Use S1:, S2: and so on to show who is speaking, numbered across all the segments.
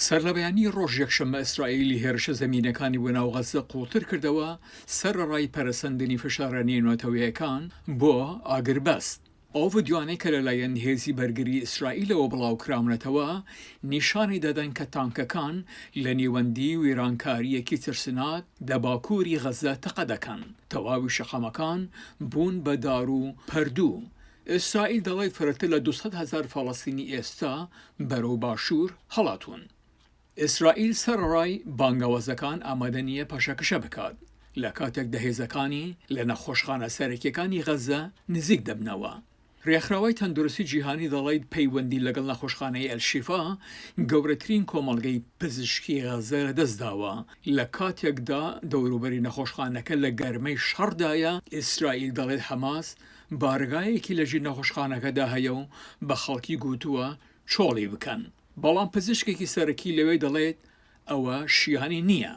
S1: سەرلەبەیانی ڕۆژی یەکشەممە ئیسرائیل هێرشە زەمینەکانی بۆ ناو غەززە قووڵتر کردەوە، سەرەڕای پەرەسەندنی فشارە نێونەتەوەیەکان بۆ ئاگربەست. ئەو ڤیدیۆانەی کە لەلایەن هێزی بەرگری ئیسرائیلەوە بڵاوکراونەتەوە، نیشانی دەدەن کە تانکەکان لە نێوەندی وێرانکارییەکی ترسناک لە باکووری غەززە تەقە دەکەن، تەواوی شەقامەکان بوون بە دار و پەردوو. ئیسرائیل دەڵێت فرەتر لە 200,000 فەڵەستینی ئێستا بەرەو باشوور هەڵاتوون. ئیسرائیل سەرەڕای بانگەوازەکان ئامادە نییە پاشەکشە بکات، لە کاتێکدا هێزەکانی لە نەخۆشخانە سەرەکییەکانی غەززە نزیک دەبنەوە. رێکخراوەی تەندروستی جیهانی دەڵیت پەیوەندی لەگەڵ نەخۆشخانەی ئەلشیفا، گەورەترین کۆمەڵگەی پزیشکی غەززە لەدەستداوە، لە کاتێکدا دەوروبەری نەخۆشخانەکە لە گەرمەی شەڕدایە، ئیسرائیل دەڵێت حەماس بارەگایەکی لەژیر نەخۆشخانەکەدا هەیە و بە خەڵکی گوتووە چۆڵی بکەن. بەڵام پزیشکێکی سەرەکی لەوێ دەڵێت ئەوە شیانی نییە.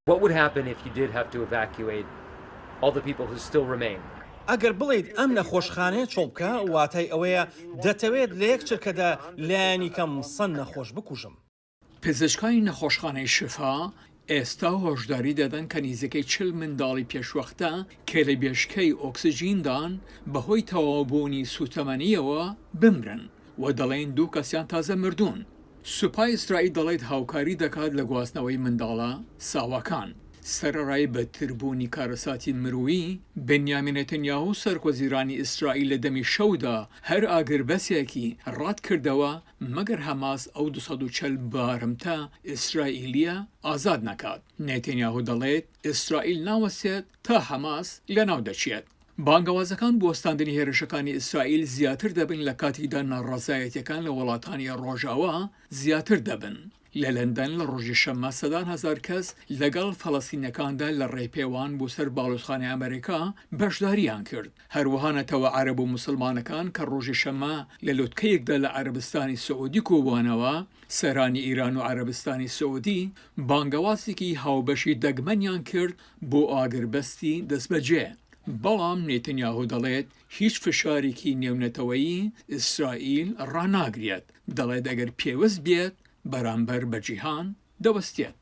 S2: What would happen if you did have to evacuate all the people who still remain?
S3: ئەگەر بڵێیت ئەم نەخۆشخانەیە چۆڵ بکە، واتای ئەوەیە دەتەوێت لە یەک چرکەدا لایەنیکەم سەد نەخۆش بکوژم.
S1: پزیشکانی نەخۆشخانەی شفا ئێستا هۆشداری دەدەن کە نیزیکەی 40 منداڵی پێشوەختە کە لە بێشکەی ئۆکسجیندان بەهۆی تەواوبوونی سووتەمەنییەوە بمرن و دەڵێن دوو کەسیان تازە مردوون. سوپای ئیسرائیل دەڵێت هاوکاری دەکات لە گواستنەوەی منداڵە ساواکان. سەرەڕای بەدتربوونی کارەساتی مرویی، بنیامین نەتەنیاهو سەرۆکوەزیرانی ئیسرائیل لە دەمی شەودا هەر ئاگربەسێکی ڕەتکردەوە مەگەر حەماس ئەو 240 بارمتە ئیسرائیلییە ئازاد نەکات. نەتەنیاهو دەڵێت ئیسرائیل ناوەستێت تا حەماس لەناو دەچێت. بانگەوازەکان بۆ وەستاندنی هێرشەکانی ئیسرائیل زیاتر دەبن لە کاتێکدا ناڕەزایەتیەکان لە وڵاتانی ڕۆژاوا زیاتر دەبن. لە لەندەن لە ڕۆژی شەممە سەدان هەزار کەس لەگەڵ فەلەستینەکاندا لە ڕێپێوان بۆ سەر باڵیۆزخانەی ئەمەریکا بەشداریان کرد. هەروەها نەتەوە عەرەب و موسڵمانەکان کە ڕۆژی شەممە لە لوتکەیەکدا لە عەرەبستانی سعودی کۆبووانەوە، سەرانی ئیران و عەرەبستانی سعودی بانگەوازێکی هاوبەشی دەگمەنیان کرد بۆ ئاگربەستی دەستبەجێ، بەڵام نێتنیاهۆ دەڵێت هیچ فشارێکی نێونەتەوەیی ئیسرائیل ڕاناگرێت، دەڵێت ئەگەر پێوست بێت بەرامبەر بە جیهان دەوەستێت.